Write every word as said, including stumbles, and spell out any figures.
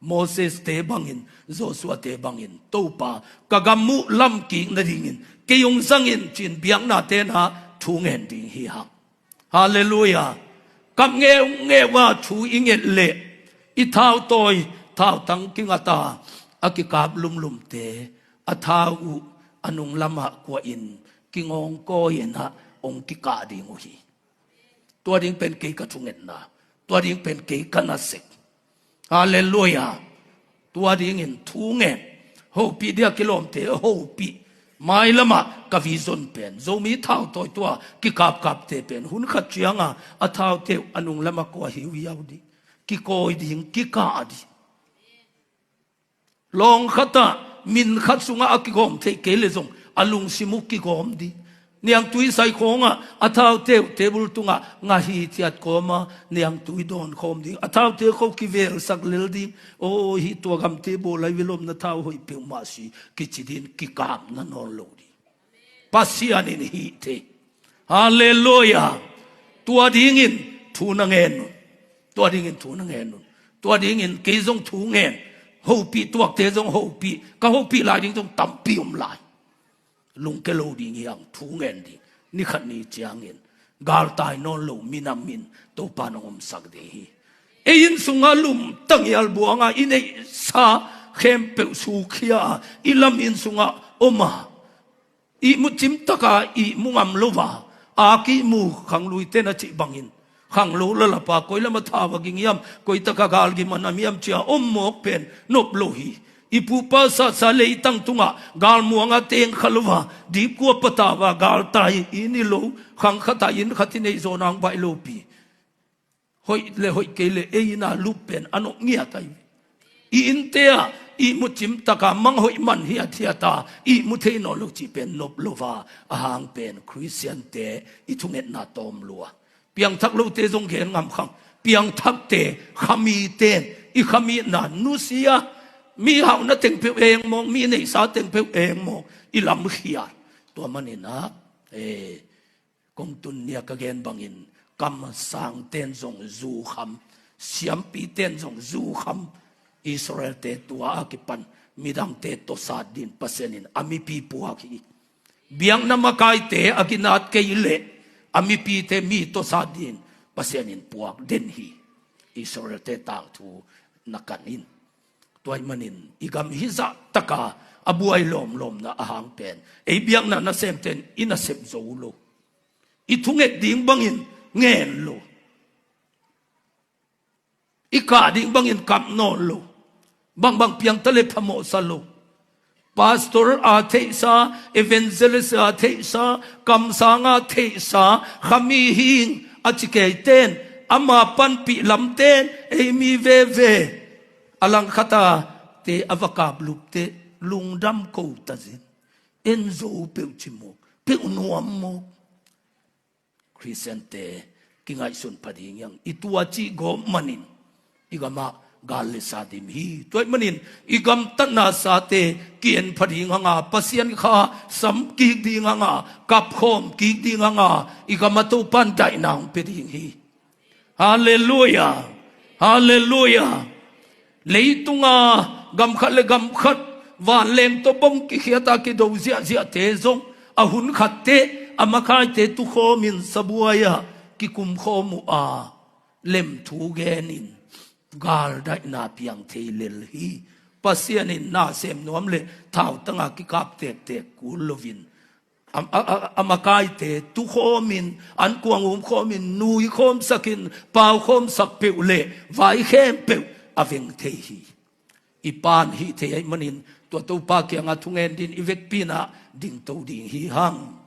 Moses te bangin, Joshua te bangin, Topa, ka gam uh lamkik nadingin kei hong zang in, ci-in biakna tenah thu ngen ding hi hang. Halleluiah. Kap ngeungeu a thu i nget leh i thautawi, thautang kingat a, a kikap lumlumte, a thau uh a nung lamah kuahin kingawngkawi inah hong kikah ding uh hi. Tua ding pen kei ka thungetna, tua ding pen kei ka nasep. Halleluiah. Tua dingin thu ngen. Hopih dia kilawmte hopih. Mailamah ka vision pen, Zomi thautawi tua kikapkapte pen hun khat cianga a thaute uh a nung lamah kua hiuhiau dih, kikawi ding, kikah dih. Lawng khatah min khat sungah a kigawm theih kei le zong a lungsim uh kigawm dih. Niangtui sai khawngah a thaute uh table tungah ngah hithiat kawma niangtui dawnkhawm ding, a thaute kho kivelsak lel ding. Aw, hih tua gamte bawl lai ve lawm, na thau hoih peuhmah si, kici ding, kikapna nawn lo ding. Pasian in hih thei. Halleluiah. Tua dingin thu na ngen un. Tua dingin thu na ngen un. Tua dingin kei zong thu ngen. Hopih tuakte zong hopih. Ka hopih lai ding zong tampi om lai. Lungke lo ding hi hang, thu ngen ding. Ni khat ni ciangin galtai nawn lo minam in Topa nong omsak ding hi. Ei inn sungah lum tangial buanga i neihsa khempeuh sukhia a, i lam inn sungah om a, ihmu cimtaka ihmu ngam lo a, a kihmu khangluite na cih bangin khanglo lalapa koi lama thau a ging hiam, koi taka galgim a nam hiam cia om mawk pen nop lo hi. I pupa sahsa leitang tungah galmuanga tengkha lo a, dipkua patau a, galtai i ni lo, khang khatah inn khat i neih zawna hong baih lopi. Hoih le hoih kei le ei ina lup pen a nop ngiat ahi. I innte ah ihmu cimtaka mang hoih man hiathiata ihmu thei nawn lo cih pen nop lo a, a hang pen Khristiante i thungetna tawm lua. Piangthak lote zong gen ngam khang. Piangthakte, khamite in i khamitna nusia, mi hauhna teng peuh eng mawk, mi neihsa teng peuh eng mawk, i lamkhial. Tua maninah, eh, kong tun nia ka gen bangin kamsangte in zong zukham, siampite in zong zukham. Israelte tua a kipan midangte tawsat din Pasian in a mipi puak hi. Biakna makaite a ginat kei leh a mipite mi tawsat din Pasian in puak den hi. Israelte tangthu na kan in. Tua ahih manin i gam hizah taka a buai lawmlawmna a hang pen ei biakna nasemte in i nasep zo lo. I thunget ding bangin ngen lo. I kah ding bangin kap nawn lo. Bangbang piangta le phamawhsa lo. Pastor a theihsa, evangelist a theihsa, kamsang a theihsa, khami hing a ci keite in, ama panpih lamte in ei mi veve a langkhata te a va kaplupte lungdam ko tazin. En zo peuh ci mawk, peuh nuam mawk. Khristiante kingaihsun pha ding hiang. I tua cih gawp manin i gamah gal le sa dim hi. Tua ahih manin i gamtatna sate ki-en pha ding hanga, Pasian kha sam kik ding hanga, kapkhawm kik ding hanga, i gamah Topan daihna hong pia ding hi. Halleluiah. Halleluiah. Leitunga gam khat le gam khat vanleng tawh bom kikhiata kido ziahziahte zong a hun khatte a makaite tukhawmin sabuai-ah kikumkhawm uh a, lemthu genin galdaihna piang thei lel hi. Pasian in na sem nuam le thautanga kikap tektek kul loin a, a, a, a makaite tukhawmin, ankuang umkhawmin, nuikhawmsakin, paukhawmsak peuh le vai khempeuh a veng thei hi. I pan hih thei ahih manin tua Topa kiangah thungen din i vekpi-in ah dingto ding hi hang.